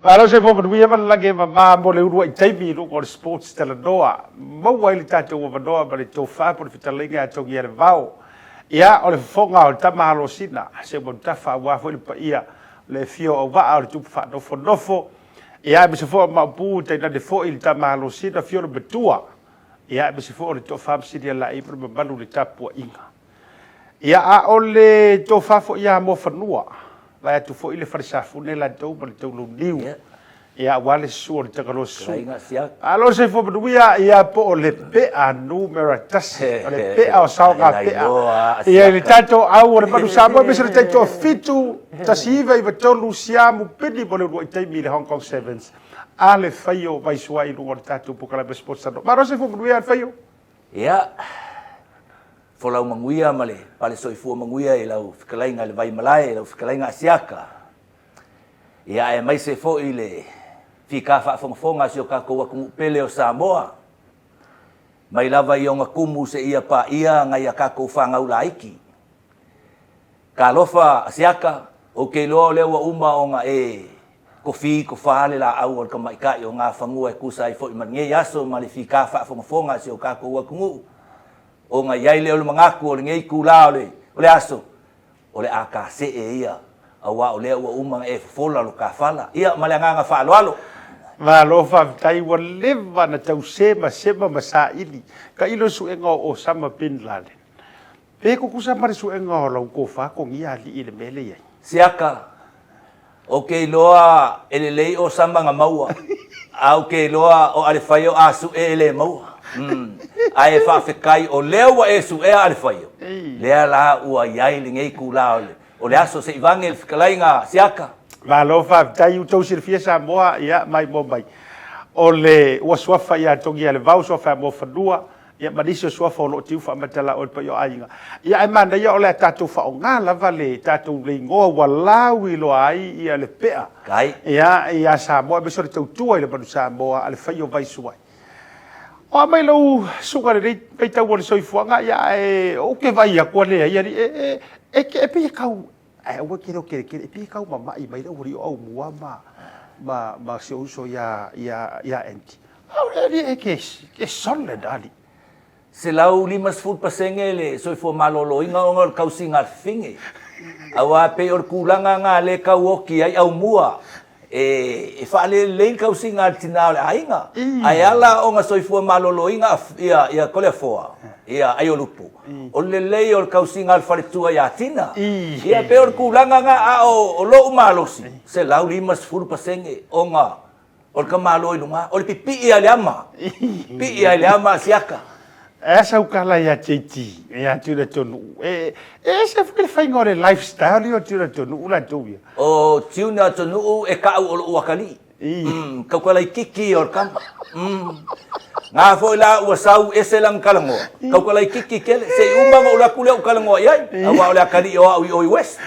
Malo soifua manuia ma le lagi e mama mo le uluai taimi i luga o le Sports Talanoa. Maua ai le tatou avanoa ma le tofa po o le fetalaiga ia Togia Le Vao. Ia, o le fofoga o le tama Alosina, Seumanutafa aua foi le paia o le afio o Auvaa o le tupu faanofonofo. Ia, aemaise foi o Maopu, tainane foi le tama Alosina, afio le matua. Ia, aemaise foi o le toafa ma Silialai ma le mamalu i le tapuaiga. Ia, a o le tofa foi ia Muafanua, vaeatu foi le Fale Safune latou ma le Taulauniu, ia, aua le susu o le Tagaloa Susu. Malo le soifua manuia, ia, po o le pea numera tasi, o le pea o saogapea. Ia, i le tatou au o le Manu Samoa, aemaise le taitoafitu, 1993, Siamu Pili mo le uluai taimi i le Hong Kong Sevens, a le Faio Vaisuai i luga o le tatou Polokalame Sports Talanoa. Malo le soifua manuia le Faio. Ia, folau manuia ma le pale soifua manuia i lau fetalaiga i le Vaimalae, lau fetalaiga Asiata. Ia, aemaise foi le fika faafogafoga a si o tatou atunuu pele o Samoa, mai lava i ona tumu seia paia nai a tatou fanau laiti. Talofa Asiata, ou te iloa o lea ua uma ona e kofi tofa le laau o le tamaitai o Nafanua e tusa ai foi ma lenei aso ma le fika faafogafoga a si o tatou atunuu, ona i ai lea o le manatu o lenei itula o le aso, o le a tasee ia, aua o lea ua uma ona e fofola lo ta fala. Ia, ma le agaga faaaloalo. Malo faafetai ua leva na tau sema sema ma saili tailo i suega o Osama Bin Laden. Pe tutusa ma le suega o lau tofa togia alii i le mea lea e i ai. Siaka, Ou te iloa e lelei Osama na maua, a ou te iloa o Alefaio a sue e le maua. Ae faafetai o lea ua e suea Alefaio, lea la ua i ai lenei itula o le aso se i vane le fetalaiga Siaka. Malo faafetai, ua outou silafia Samoa, ia maimoa mai. O le ua suafa ia Togialevao, suafa ia Muafanua, ia ma nisi o suafa o lo o tiu faamatala oe le paia o aiga. Ia ae manaia o le a tatou faaaoga lava le tatou le igoa ua lauiloa ai ia le pea Kai. ia ia Samoa aemaise o le tautua i le manu Samoa a le fai o Vaisuai. O a mai lau susuga i lenei vaitau o le soifuaga, ia ae ou te vaai atu a leai alii e e e e pei e tau ae aua e te leo kerekere, e pei e tau mama'i mai le aualii o Aumua ma ma ma si ou uso ia ia ia Andy. Ae e ke e solid alii. 150% le soifua maloloina ona o le tausiga a le fafine. Aua e pei o le tulaga lena lea e tau oti ai Aumua e faalelelei le tausiga a le tina o le aiga. Ae ala ona soifua maloloina ia Toleafoa, ia Aiolupo, o le lelei o le tausiga a le faletua ia Tina. Ia pei o le tulaga lena, a o lou malosi, 150% ona o le tamaloa i luga, o le pipii lava i le ama, pipii lava i le ama a siaka. E a sau tala ia JT, ia Tuilatonuu, e ese foi le faiga o le lifestyle ia o Tuilatonuu latou ia. O Tuilatonuu e ta'u o lo'u atalii. Tautalaititi ia o le tama. Na foi la ua sau ese lana talanoa, tautalaititi tele, se i uma ona ou alu atu lea ou talanoa i ai, aua o le atalii o au i o i West.